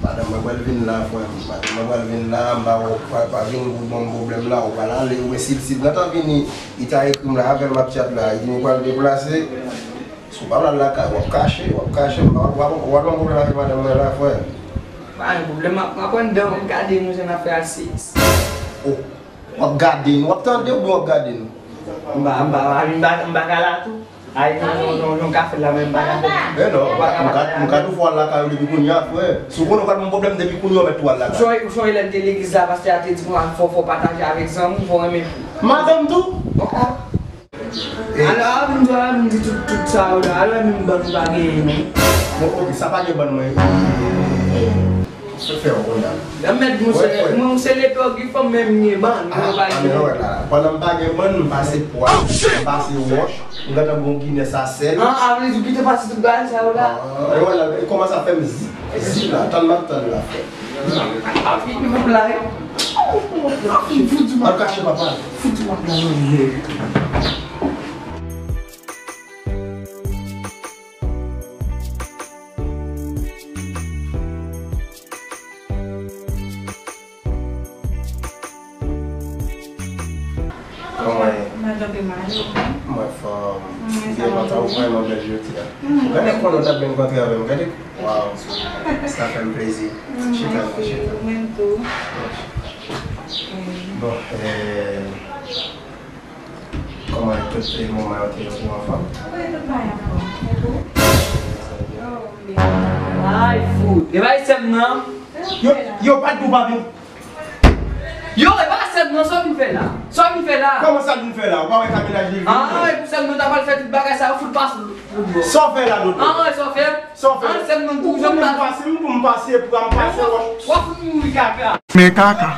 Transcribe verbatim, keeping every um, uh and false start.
Madanm mwen pral vin la, frè m. Madanm mwen pral vin la, m pa wè w pa, pa vin pou ban m pwoblèm la, ou pral ale, ou wè si, si l gentan vini, li ta ekri m la, avè l m ap chat la, li di m li pral deplase. Si w pa pral lakay, w ap kache, w ap kache, m pa, w ap, w ap ban m pwoblèm avèk madanm mwen la, frè. Pa gen pwoblèm, m ap, m ap anndan, m ap gade nou jan n ap fè a sis. Oh, w ap gade nou, w ap tande oubyen w ap gade nou? M pa, m pa, m pa, m pa ka la tou. Ay, non, non, non, non, ka fè la menm bagay. Men non, m ka, m ka, m ka tou fè w al lakay ou depi kounye a, frè. Si w konnen w pral gen pwoblèm depi kounye a, w mèt tou al lakay. Ou sonje, ou sonje lè m te legliz la, pastè a te di nou fò, fò pataje avèk zanmi w, fò renmen. Madanm tou? Oh, oh. Eh. Alò, a vin di, a vin di tout, tout sa yo la, alò menm bann ou pa genyen non. Bon, ok, sa pa gen bann mwen. Sa fè w konn la. Nan mèt mwen se, mwen se lepè ki fanm menm gen bann, mwen pa gen. Pandan m pa gen bann, m pase pwa, m pase wòch, m gentan gon Guinness a sèl. An, a vle di w kite pase tout bagay sa yo la. E wè la, e kòmanse ap fè m zip, zip la, tann m ap tann la, frè. Api, m ap la, wi. Api, fouti m ap kache, papa. Fouti m ap la, wi. Kòman ye? Mwen kanpe mal. Mwen fòm. Mwen byen kontan ou vrèman bèl jodi a. Gade konnen w t ap vin kontre avè m. Gade. Waw. Sa fè m plezi. Chita la, chita. Mwen tou. Bon, eh, kòman tout, eh, manman yo te yo pou anfòm? Wi, tout bagay anfòm. E tou? Ay, fout. E bay sèm nan. Yo, yo pa t di w pa vin. Yo, e pa sè m nan, sa w vin fè la? Sa w vin fè la? Kòman sa l vin fè la? Ou pa wè ka mennaj li vin? Ah, e pou sè m nan ta pral fè tout bagay sa yo, fout pase lòt bò. Sa w fè la, Dodo? Ah, sa w fè? Sa w fè? Ah, sè m nan tou, jan m pase, m pou m pase, pran m pase wòch. W ap fout mouri kaka. Men kaka.